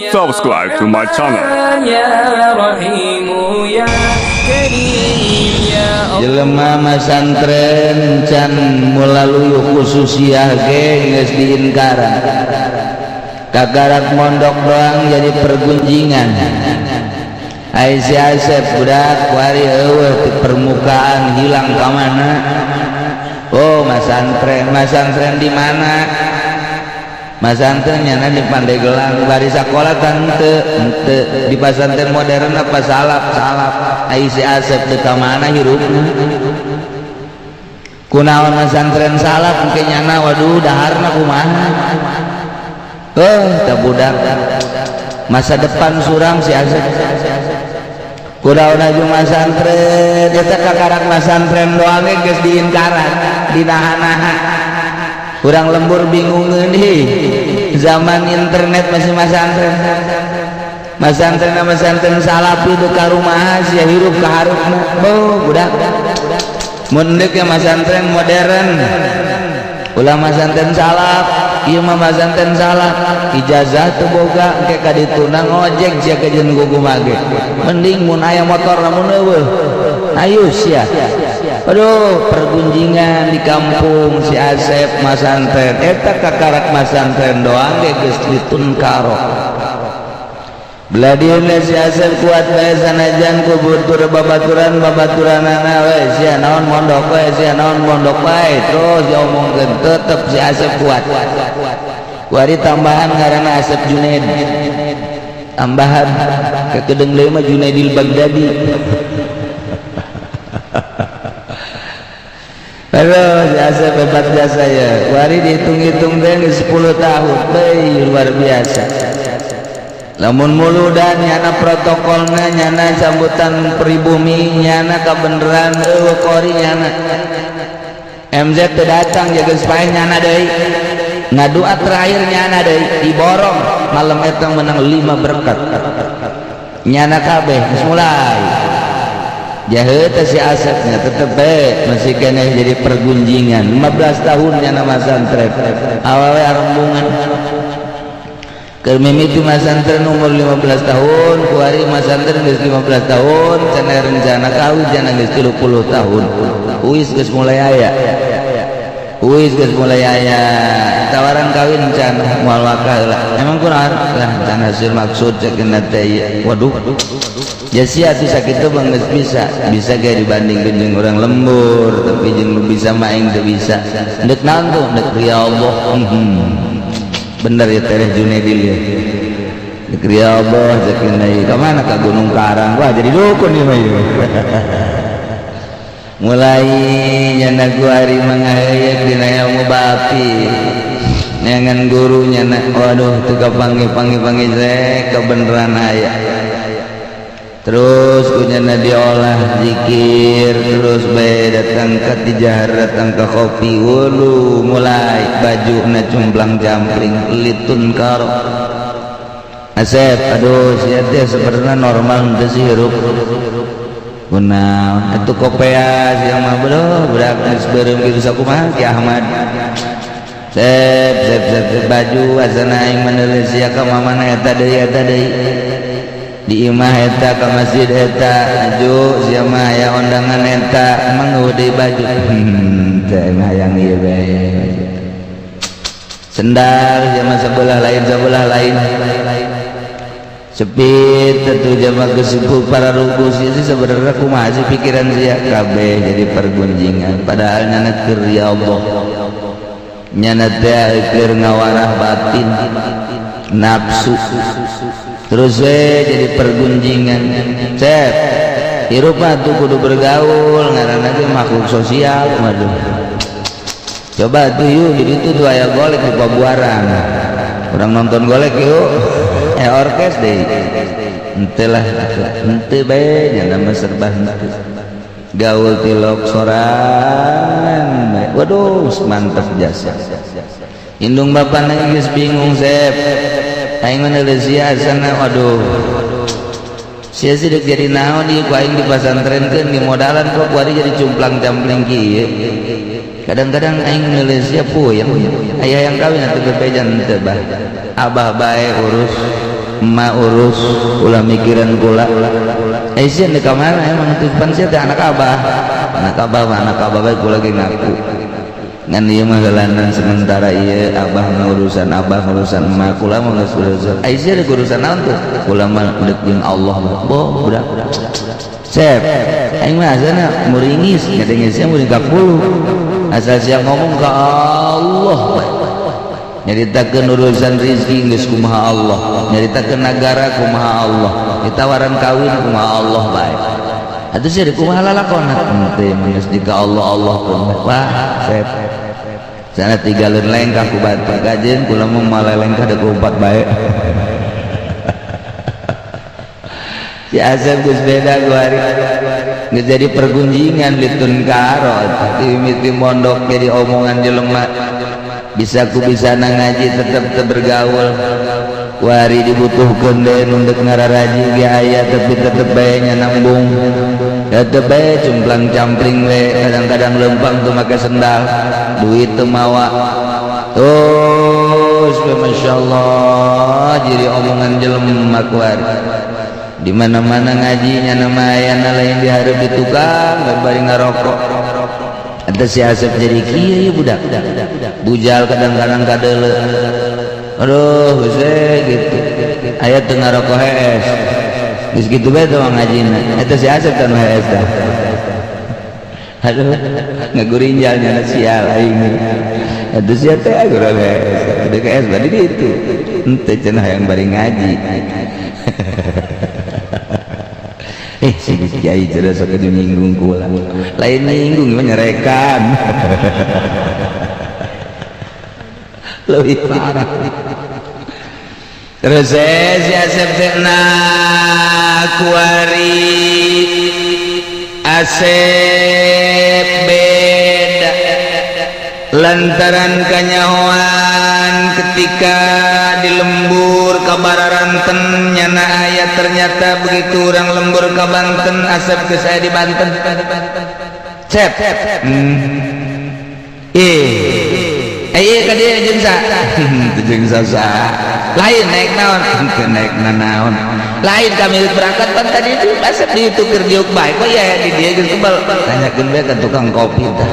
Subscribe to my channel. Jelema masantren can melalui khususiyah ge geus diinkaran. Kagarak mondok doang jadi pergunjingan. Ai si Asep budak wari eueuh di permukaan hilang ka mana? Oh, masantren, masantren di mana? Masantren nyana di Pandeglang, bari sakola tante henteu di pasantren modern apa salap salap. Ai si Asep teu ka mana hirupna? Kunaon masantren salap engke nyana waduh daharna kumaha? Oh, tah budak masa depan surang si Asep. Kunaon aju masantren eta kakarak masantren doang geus diinkaran, dinaha-naha. Kurang lembur bingungeun ih. Zaman internet masih masantren. Masantren masantren salapi teu ka rumaha sia hirup ka harupna. Oh, budak. Mun deuk masantren modern. Ulah masantren salap, ieu mah masantren salap. Ijazah teu boga engke ka dituna ngojek sia ka jeung gugumage. Mending mun aya motor lamun eueuh. Ayo sia. Aduh, pergunjingan di kampung si Asep masantren. Eta kakarak masantren doang ge geus ditunkaro. Beladieuna si Asep kuat bae sanajan ku butur babaturan babaturanana we sia naon mondok we sia naon mondok wae terus diomongkeun tetep si Asep kuat. Kuari tambahan ngaranna Asep Junaid. Tambahan kekedeung leuh mah Junaidil Baghdadi. Aduh, si Asep hebat jasa ya. Kuari dihitung-hitung teh 10 tahun, bae luar biasa. Lamun muludan nyana protokolna, nyana sambutan pribumi, nyana kabeneran eueuh kori nyana. MZ teu datang jaga supaya nyana deui. Ngadua terakhir nyana deui diborong malam eta menang 5 berkat. Nyana kabeh geus mulai. Jaheut si Asepnya tetep bae masih keneh jadi pergunjingan. 15 tahun nyana masantren. Awewe arembungan. Keur mimiti masantren umur 15 tahun, kuari masantren geus 15 tahun, cenah rencana kawin cenah geus 30 tahun. Uis geus mulai aya. Uis geus mulai aya. Tawaran kawin can moal wakah heula. Emang kunaon? Lah can hasil maksud ceukna teh. Waduh. Ya sia tuh sakitu bang geus bisa. Bisa ge dibandingkeun jeung urang lembur, tapi jeung nu bisa mah aing teu bisa. Deuk naon tuh? Deuk ria Allah. Bener ya Tereh Junaidil ya. Negeri Allah ceukna ieu. Ka mana ka Gunung Karang? Wah jadi dukun ieu mah ieu. Mulai nyana kuari mangaheuyeut dina ilmu batin. Neangan guru nyana waduh teu kapanggih-panggih-panggih teh kebeneran aya. Terus ku nyana diolah zikir terus bae datang ka tijahar datang ka kopi wulu mulai bajuna cumplang jampling litun karo. Asep aduh sia teh sebenarnya normal henteu sih hirup. Kunaon atuh kopea sia mah beuh budak geus beureum kitu sakumaha Ki Ahmad. Sep sep sep baju asana aing menulis sia ka mamana eta deui eta deui. Di imah eta ka masjid eta aju sia mah aya undangan eta emang eueuh deui baju. Teh mah hayang ieu bae. Sendal sia mah sebelah lain sebelah lain. Sepit tentu jama kesuku para rugu sih sebenarnya kumaha sih pikiran sia kabeh jadi pergunjingan padahal nyana keur ya Allah. Nyana teh keur ngawarah batin nafsu. Terus we jadi pergunjingan. Cep hirup mah tuh kudu bergaul ngaranna ge makhluk sosial waduh. Coba tuh yuk di ditu tuh aya golek di Pabuaran. Urang nonton golek yuk. Orkes deui. Henteu lah, henteu bae nya mah serba henteu. Gaul tilok sorangan bae. Waduh, mantep jasa. Indung bapana geus bingung Sep. Aing mah sia asana waduh. Sia sih dek jadi naon ieu ku aing dipasantrenkeun di modalan kok kuari jadi cumplang-campling kieu. Kadang-kadang aing milih sia puyeng. Aya yang kawin atuh bebejan teu bah. Abah bae urus, emak urus, ulah mikiran kula. Eh sia deuk ka mana emang teu pan sia teh anak abah. Anak abah mah anak abah bae kula ge ngaku. Ngan ieu mah heulanan sementara ieu abah ngurusan abah ngurusan emak kula mah geus urusan. Ai sia deuk urusan naon tuh? Kula mah deuk jeung Allah mah. Boh budak. Sep. Aing mah asana muringis ngadenge sia muring ka puluh. Asal sia ngomong ka Allah bae. Nyaritakeun urusan rezeki geus kumaha Allah, nyaritakeun nagara kumaha Allah, ditawaran kawin kumaha Allah bae. Atuh sia deuk kumaha lalakonna? Henteu mah geus jika Allah Allah pun. Wah, sep. Sana tiga leun lengkah ku batu kajen kula mah malelengkah deuk lompat bae. Si Asep geus beda kuari. Geus jadi pergunjingan litun karo ti mondok jadi omongan jelema. Bisa ku bisa ngaji tetep teu bergaul. Kuari dibutuhkeun deui nu deuk ngararaji ge aya tapi tetep bae nya nambung. Tetep bae cumplang campling we kadang-kadang lempang teu make sendal, duit teu mawa. Terus masyaallah jadi omongan jelema kuari. Di mana-mana ngajinya nama ayana lain dihareup di tukang bari ngarokok. Eta si Asep jadi kieu budak. Bujal kadang-kadang kadeuleu. Aduh, geus gitu. Aya teu ngarokok hees. Geus kitu bae teh ngajina. Eta si Asep teh nu hees tah. Aduh, ngagurinjal nya sial aing. Eta sia teh gurang hees. Deuk hees bari ditu. Henteu cenah hayang bari ngaji. Si kiai cerdas sok nyinggung kula. Lain nyinggung mah nyerekan. Leuwih parah. Terus si Asep teh kuari Asep beda lantaran kanyahoan ketika di lembur kabararanten nyana aya ternyata begitu orang lembur ka Banten Asep ke saya di Banten. Cep. Ka dieu jeung sa. Teu jeung sa. Lain naik naon? Teu naik nanaon. Lain kami berangkat pan tadi itu Asep ditukar diuk bae kok ya di dieu geus kebal. Tanyakeun bae ka tukang kopi tah.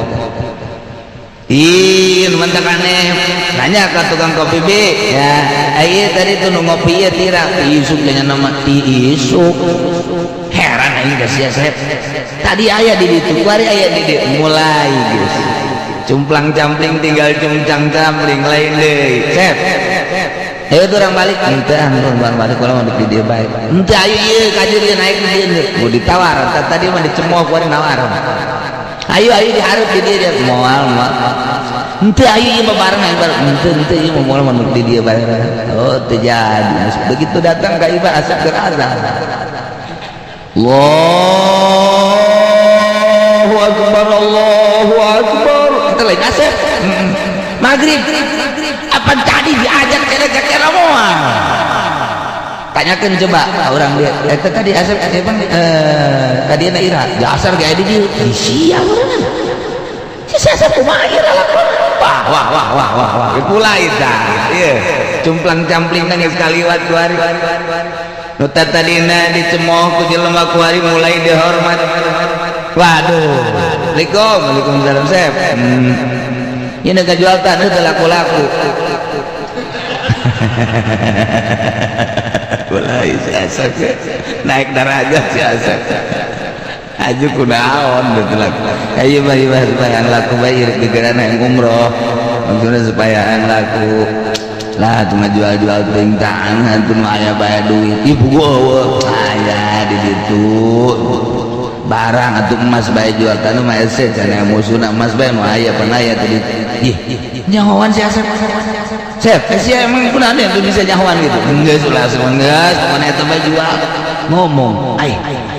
Ih, mantak aneh. Nanya ke tukang kopi B. Ya, ayo tadi tuh nu ngopi ya tira. Isuk nya nama ti isuk. Heran aing geus sia Sep. Tadi aya di ditu, kuari aya di dieu. Mulai geus. Cumplang-campling tinggal cuncang-campling lain deui. Sep. Ayo tuh orang balik. Henteu ah, balik kula mah di dieu bae. Henteu ayo ieu ka dieu naik di dieu. Mau ditawar, tadi mah dicemooh kuari nawar. Ayo ayo diharap di dia moal moal. Henteu ayo ieu mah bareng ayo bareng. Henteu henteu ieu mah moal mah di dia bareng. Oh teu jadi. Begitu datang ka ieu Asep keur azan. Allahu akbar Allahu akbar. Eta lain Asep. Maghrib. Apa tadi diajak kere-kere moal. Tanyakan coba orang dia. Eta tadi Asep emang tadi na ira. Dasar ge di dieu. Sia urang. Si Asep kumaha ira lakon. Wah wah wah wah wah wah. Mulai tah. Ieu cumplang-campling geus kaliwat kuari. Nu tadina dicemooh ku jelema kuari mulai dihormat. Waduh. Assalamualaikum. Waalaikumsalam Sep. Ieu nu kajual taneuh teu laku-laku. Mulai si Asep naik darajat si Asep. Aju kunaon gitu laku. Ayo mah supaya laku bae ieu gegeran yang umroh. Maksudnya supaya laku. Lah cuma jual-jual teuing tanah tuh nu aya bae duit. Ih puguh eueuh. Aya di ditu. Barang atuh emas bae jual tanah mah hese cenah musuhna emas bae nu aya pan aya tadi. Ih, nyahoan si Asep. Sep, sia emang kunaon tuh bisa nyahoan gitu. Geus ulah geus, pokona eta bae jual. Ngomong, ai,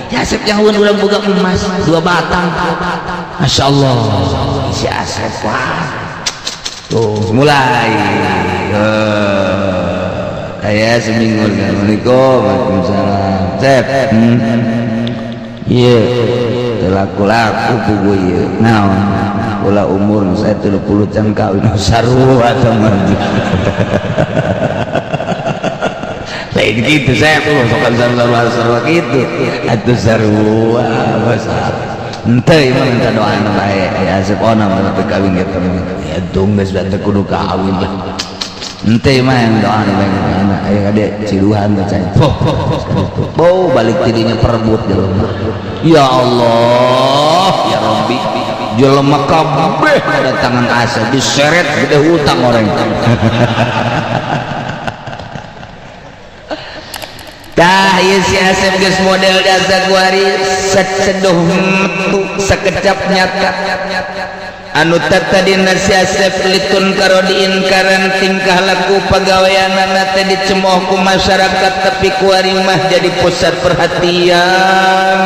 si Asep nyahoan urang boga emas 2 batang. Masyaallah, si Asep wah. Tuh, mulai. Kayak seminggu. Assalamualaikum. Waalaikumsalam. Cep ieu teu laku-laku puguh ieu naon ulah umur saya 30 can kawin sarua sama lain gitu saya sokan sarua gitu atuh sarua masalah henteu ieu mah minta doana bae aya Asep ona mah teu kawin gitu ya dung geus teu kudu kawin lah henteu mah yang doana bae anak aya kade ciduhan teh cai bau balik tidinya perebut jelema ya Allah ya Rabbi jelema kabeh datangan Asep diseret gede hutang orang. Tah ieu si Asep geus model jasa kuari seduh metu sekecap nyata anu tatadina si Asep litun karo diinkaran tingkah laku pagaweanana teh dicemooh ku masyarakat tapi kuari mah jadi pusat perhatian.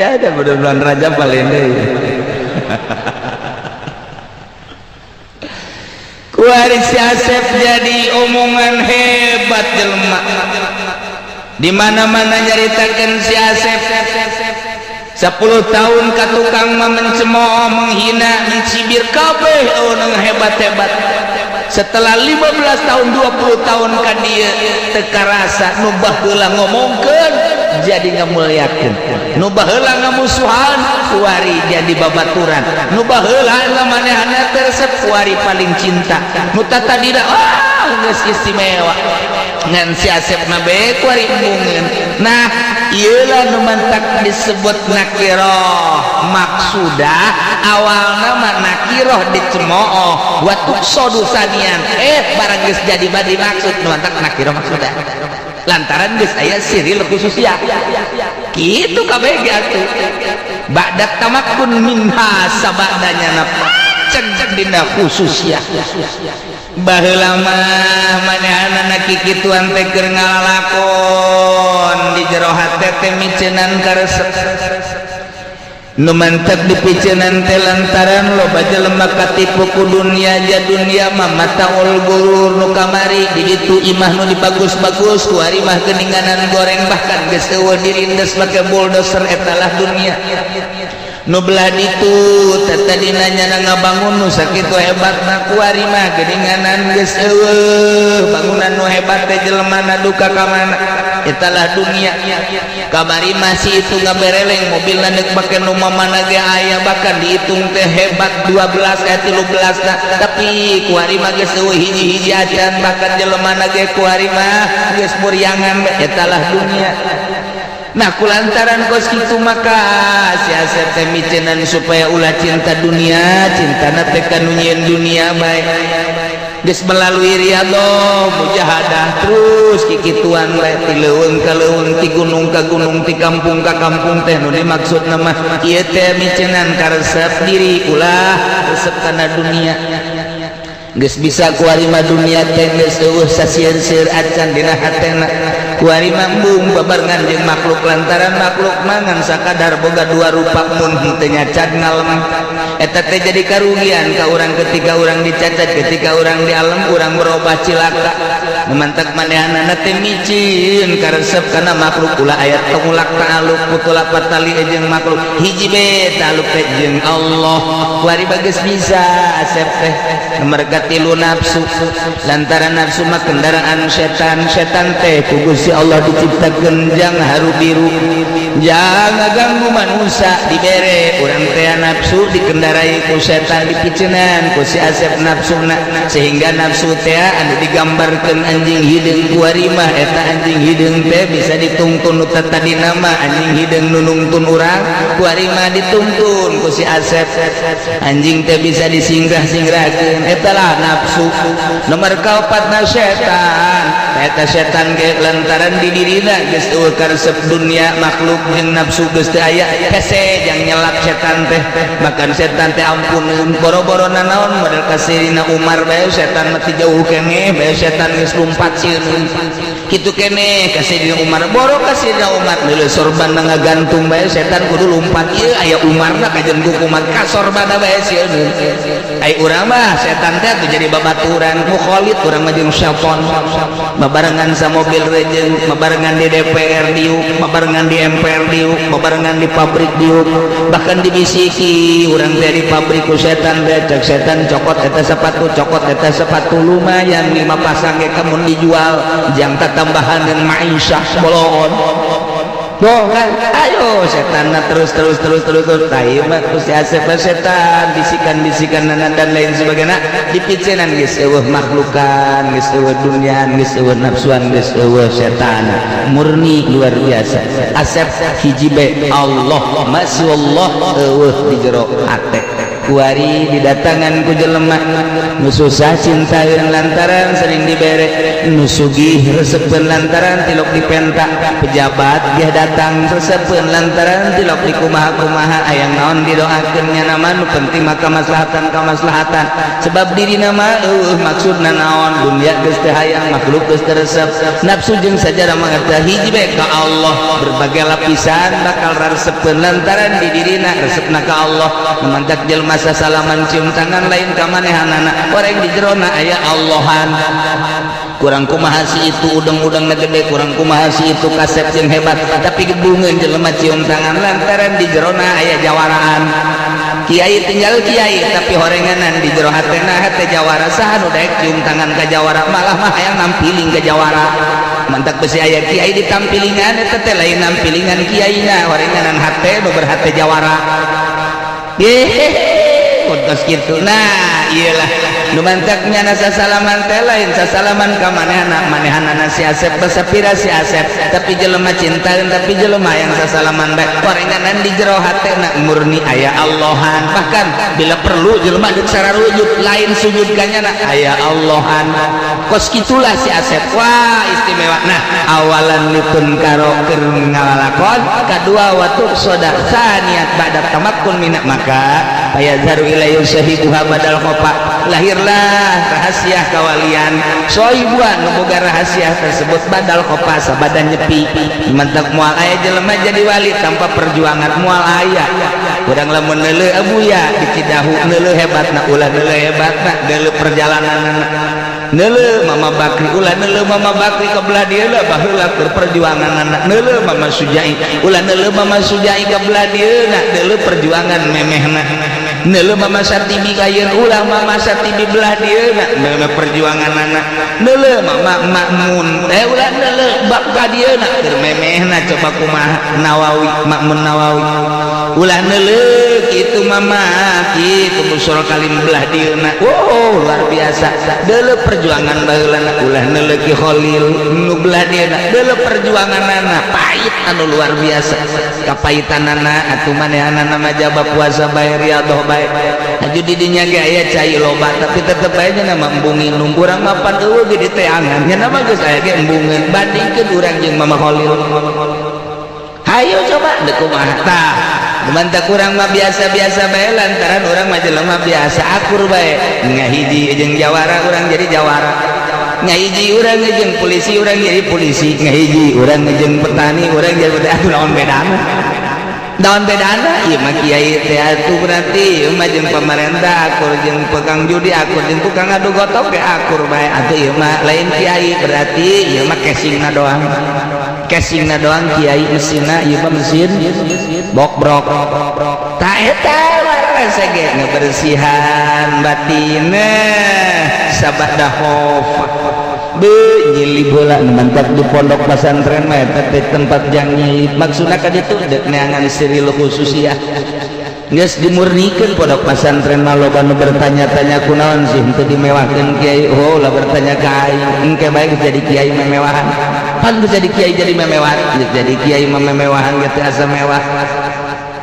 Ada bulan Rajab paling deui. Kuari si Asep jadi omongan hebat jelema. Di mana-mana nyaritakeun si Asep 10 tahun ka tukang mah mencemooh, menghina, mencibir kabeh eueuh hebat-hebat. Setelah 15 tahun 20 tahun ka dieu teu karasa nu baheula ngomongkeun jadi ngamuliakeun, nu baheula ngamusuhan kuari jadi babaturan, nu baheula ngamanehana teh resep kuari paling cinta, nu tatadina ah geus istimewa ngan si Asep mah bae kuari embungeun. Nah ieu lah nu mantak disebut nakiroh maksudah awalna mah nakiroh dicemooh wa tuqsadu sanian barang geus jadi badi maksud nu mantak nakiroh maksudah lantaran geus aya siril khususnya kitu kabeh ge atuh ba'da tamakkun minha sabadanya na cek dina khususnya. Baheula mah manehanana kikituan teh keur ngalalakon di jero hate teh miceunan karesep nu mantek dipiceunan teh lantaran loba jelema katipu ku dunia ja dunia mah mataul gurur nu kamari di ditu imah nu dibagus-bagus ku ari mah geuninganan goreng bahkan geus eueuh dirindes make bulldozer eta lah dunia. Nu belah ditu tatadina nyana ngabangun nu sakitu hebatna ku ari mah geuninganan geus eueuh bangunan nu hebat teh jelemana duka ka mana eta lah dunia. Kamari masih itu ngabereleng mobilna deuk make nu mamana ge aya bahkan dihitung teh hebat 12 13 na tapi ku ari mah geus eueuh hiji-hiji acan bahkan jelemana ge ku ari mah geus muriangan eta lah dunia. Nah kulantaran kos kitu maka si Asep teh miceunan supaya ulah cinta dunia, cintana teh ka nu nyieun dunia bae. Geus melalui riyadhah, mujahadah terus kikituan bae ti leuweung ka leuweung, ti gunung ka gunung, ti kampung ka kampung teh nu dimaksudna mah ieu teh miceunan karesep diri ulah resep kana dunia. Geus bisa kuari mah dunia teh geus eueuh sasieun-sieun acan dina hatena. Kuari mah embung babarengan jeung makhluk lantaran makhluk mah ngan sakadar boga dua rupa mun henteu nyacat ngalem. Eta teh jadi karugian ka urang ketika urang dicacat, ketika urang dialem urang berubah cilaka. Mantak manehanana teh micin karesep kana makhluk ulah aya tongulak ta'aluk putulak patali jeung makhluk hiji be ta'aluk teh jeung Allah. Kuari bageus bisa Asep teh mereka tilu nafsu lantaran nafsu mah kendaraan setan, setan teh ku Gusti Allah diciptakeun jang haru biru jangan ganggu manusia dibere urang teh nafsu dikendarai ku setan dipiceunan ku si Asep nafsuna sehingga nafsu teh anu digambarkeun anjing hideung kuari mah eta anjing hideung teh bisa ditungtun nu tadina mah anjing hideung nu nungtun urang kuari mah ditungtun ku si Asep anjing teh bisa disingrah-singrahkeun eta lah nafsu. Nomor kaopatna setan eta setan ge lantaran di dirina geus eueuh karesep dunia makhluk jeung nafsu geus teu aya hese jang nyelap setan teh bahkan setan teh ampun boro-boro nanaon model kasirina Umar bae setan mah ti jauh keneh bae setan geus lumpat sieun kitu keneh ka Sayyidina Umar boro ka Sayyidina Umar neuleuh sorban ngagantung bae setan kudu lumpat ieu aya Umarna kajen ku kumaha ka sorbanna bae sieun ai urang mah setan teh atuh jadi babaturan ku Khalid urang mah jeung syaiton babarengan sa mobil rejeung babarengan di DPR diuk babarengan di MPR diuk babarengan di pabrik diuk bahkan dibisiki urang teh di pabrik ku setan teh cek setan cokot eta sepatu cokot eta sepatu lumayan 5 pasang ge kamun dijual jang tambahan dan ma'isyah bolon bohong ayo setan terus terus terus terus terus tai mah ku si Asep setan bisikan-bisikan dan lain sebagainya dipicenan geus eueuh makhlukan geus eueuh duniaan geus eueuh nafsuan geus eueuh setan murni luar biasa Asep hiji bae Allah masyaallah eueuh di jero hate kuari didatangan ku jelema nu susah cintaeun lantaran sering dibere nu sugih resepeun lantaran tilok dipenta pejabat dia datang resepeun lantaran tilok dikumaha-kumaha aya naon didoakeun nya mah nu penting mah kamaslahatan sebab dirina mah eueuh maksudna naon dunia geus teu hayang makhluk geus teu resep nafsu jeung sajarah mah teh hiji bae ka Allah berbagai lapisan bakal resepeun lantaran di dirina resepna ka Allah mantak jelema salaman cium tangan lain ka manehanana orang di jerona aya Allahan kurang kumaha si itu udang-udangna gede kurang kumaha si itu kasep jeung hebat tapi gebungeun jelema cium tangan lantaran di jerona aya jawaraan kiai tinggal kiai tapi horenganan di jero hatena hate jawara saha nu daek cium tangan ka jawara malah mah hayang nampiling ka jawara mantak besi aya kiai ditampilingan eta teh lain nampilingan kiaina horenganan hate nu berhate jawara hehehe kos kitu nah iyalah nu mantaknya na sasalaman teh lain sasalaman ka manehna manehanana si Asep basapira si Asep tapi jelema cintaeun tapi jelema yang sasalaman bae horenganan di jero hatena murni aya Allahan bahkan bila perlu jelema deuk sararujud lain sujud ka nyana aya Allahan kos kitulah si Asep wah istimewa nah awalan litun karo keur ngalalakon kadua watu soda saniat ba'da tamakkun minak maka payazharu ilayu sahibuha badal khofa lahirlah rahasia kawalian sohibuan nu boga rahasia tersebut badal khofa sabadan nyepi mantak moal aya jelema jadi wali tanpa perjuangan moal aya urang lamun neuleuh abuya di Cidahu neuleuh hebatna ulah neuleuh hebatna neuleuh perjalananna neuleuh Mama Bakri ulah neuleuh Mama Bakri ka belah dieu lah baheula keur perjuanganna neuleuh Mama Sujai ulah neuleuh Mama Sujai ka belah dieu na neuleuh perjuangan memehna neuleuh Mama Satibi kayeun ulah Mama Satibi belah dieu na neuleuh perjuanganna neuleuh Mama Makmun teh ulah neuleuh bab ka dieu na keur memehna coba kumaha Nawawi Makmun Nawawi ulah neuleuh kitu Mama kitu musol kalim belah dieu na wow luar biasa deuleuh perjuangan baheulana ulah neuleuh Ki Khalil nu belah dieu na deuleuh perjuanganana pahit anu luar biasa kapahitanana atuh manehanana mah jaba puasa bae riyadhah bae aju di dinya ge aya cai loba tapi tetep bae nya mah embungin nu urang mah pan eueuh ge diteangan nya mah geus aya ge embungeun bandingkeun urang jeung Mama Khalil hayu coba deuk kumaha tah mantak urang mah biasa-biasa bae lantaran urang mah jelema biasa akur bae ngahiji jeung jawara urang jadi jawara ngahiji urang jeung polisi urang jadi polisi ngahiji urang jeung petani urang jadi petani atuh naon bedana naon bedana ieu mah kiai teh atuh berarti ieu mah jeung pamarentah akur jeung tukang judi akur jeung tukang adu gotok ge akur bae atuh ieu mah lain kiai berarti ieu mah casingna doang casingna doang kiai mesinna ieu mah mesin bokbrok ta eta warasa ge ngebersihan batinna sabada khofa nyili bola mantap di pondok pesantren mah eta teh tempat jang nyai maksudna ka ditu deuk neangan siril khususiyah geus dimurnikeun pondok pesantren mah loba nu bertanya-tanya kunaon sih henteu dimewahkeun kiai oh lah bertanya ka aing engke bae geus jadi kiai memewahan pan geus jadi kiai jadi memewahan geus jadi kiai mah memewahan geus teh asa mewah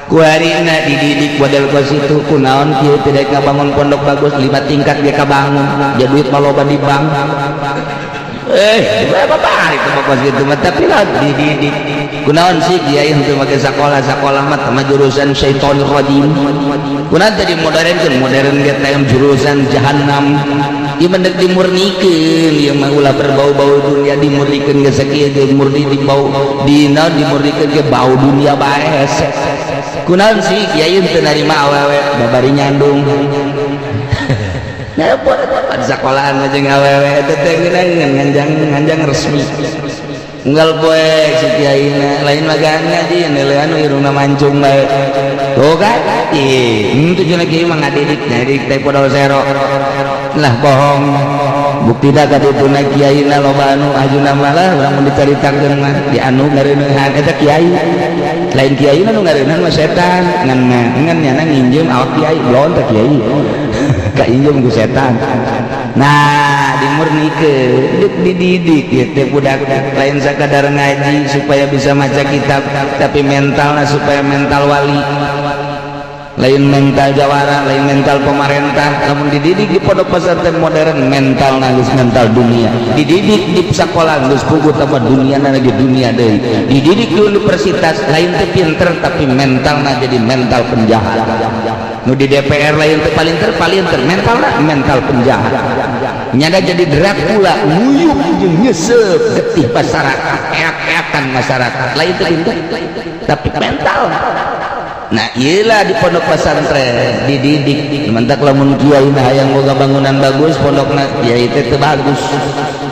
kuarina dididik model kos itu kunaon kieu teh dek ngabangun pondok bagus 5 tingkat ge kabangun ja duit mah loba di bank bapak itu kos gitu mah tapi lah dididik kunaon sih kiai henteu make sakola sakola mah teh jurusan syaitonir rajim kunaon tadi modernkeun modern ge teh jurusan jahannam Ieu mah deuk dimurnikeun ieu mah ulah berbau-bau dunia dimurnikeun geus sakieu ge murni di bau dina dimurnikeun ge bau dunia bae hese. Kunaon sih kiai teu narima awewe babari nyandung. Nah, di sekolahan aja awewe eta teh nganjang resmi. Unggal poe si kiai lain magan ngaji nelean irungna mancung bae. Tuh kan? Ih, henteu cenah kiai mah ngadidik, ngadidik teh podol sero. Lah bohong. Buktina ka dituna kiai na loba anu ajuna mah lah urang mun dicaritakeun mah di anu ngareuneuhan eta kiai. Lain kiai nu ngareuneuhan mah setan, ngan ngan nyana nginjem awak kiai, belon teh kiai. Ka injem ku setan. Nah, dimurnikeun, dididik ieu teh budak lain sakadar ngaji supaya bisa maca kitab, tapi mentalna supaya mental wali. Lain mental jawara, lain mental pemerintah. Namun dididik di pondok pesantren modern mental geus mental dunia. Dididik di sekolah geus puguh tambah dunia lagi dunia deui. Dididik di universitas lain teh pinter tapi mentalna jadi mental penjahat. Nu di DPR lain teh paling ter mentalna mental penjahat. Nyada jadi Dracula, nguyuh jeung nyeuseup getih masyarakat, eak-eakan masyarakat. Lain teh pinter tapi mental. Nah, iyalah di pondok pesantren dididik. Mantak lamun kiai mah hayang boga bangunan bagus, pondokna kiai teh teu bagus.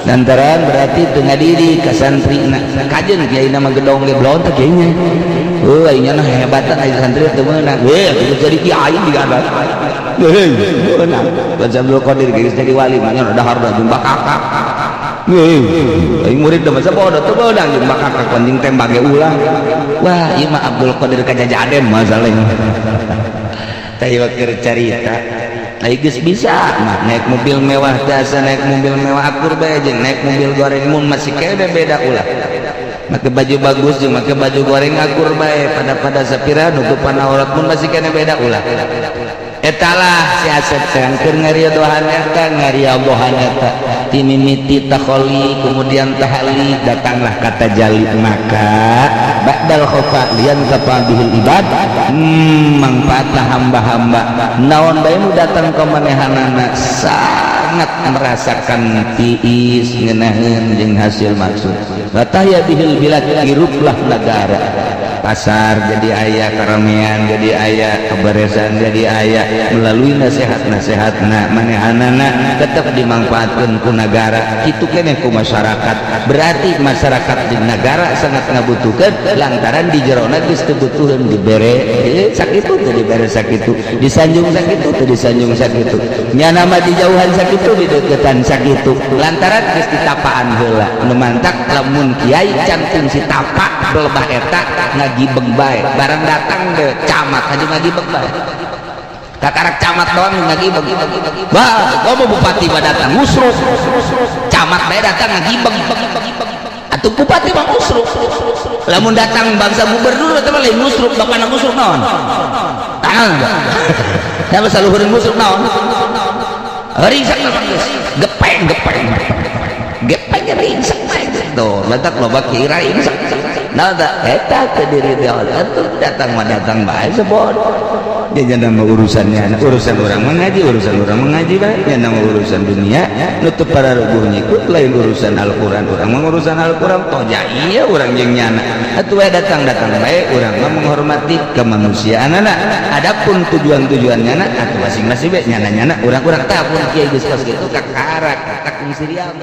Lantaran berarti teu ngadidik ka santrina. Kajeun kiai na mah gedong ge belon teh kiai nya. Heuh, aing nya hebatan aya santri teu meunang. Heuh, jadi kiai digabat. Heuh, meunang. Baca Abdul Qadir geus jadi wali mah nya dahar da jeung bakakak. Heuh, aing murid da masa bodoh teu meunang jeung bakakak anjing tembak ge ulah. Wah, ieu mah Abdul Qadir kajajaden masalahnya. Tah ieu keur carita. Ai geus bisa mah naik mobil mewah teh naik mobil mewah akur bae jeung naik mobil goreng mun masih kene beda ulah. Make baju bagus jeung make baju goreng akur bae pada sapira nutupan aurat mun masih kene beda ulah. Etalah si Asep teh keur ngariadohan eta ngariadohan eta timimiti takholi kemudian tahali datanglah kata jali maka ba'dal khofa lian kafa bihil ibad mangfaatlah hamba-hamba naon bae nu datang ka manehanana sangat merasakan tiis ngeunaheun jeung hasil maksud batahya bihil bilad hiruplah negara pasar jadi aya karamean jadi aya keberesan jadi aya melalui nasihat-nasihatna manehanana tetap dimanfaatkan ku negara kitu keneh ku masyarakat berarti masyarakat di negara sangat ngabutuhkeun lantaran di jerona geus teu butuheun dibere sakitu teu dibere sakitu disanjung sakitu teu disanjung sakitu nyana mah dijauhan sakitu dideukeutan sakitu lantaran geus ditapaan heula nu mantak lamun kiai canting si tapak belebah eta ngagibeg bae barang datang de camat aja ngagibeg bae kakarak camat doang ngagibeg wah komo bupati mah datang ngusruk camat bae datang ngagibeg atuh bupati mah ngusruk lamun datang bangsa gubernur eta mah lain ngusruk bapana ngusruk naon tangan da saluhureun ngusruk naon ringsek geus gepeng gepeng gepeng ringsek bae tuh letak loba kira ringsek nah eta teu diri teh atuh datang mah datang bae sebot dia nama urusannya urusan orang mengaji urusan orang mengaji bae nya nama urusan dunia nutup para ruguh nyikut lain urusan Al-Qur'an urang mah urusan Al-Qur'an toh ja ieu urang jeung nyana atuh we datang-datang bae urang mah menghormati kemanusiaanana adapun tujuan-tujuannya na atuh masing-masing bae nyana-nyana urang-urang tah pun kiai geus kos kitu kakarak tak kungsi rial.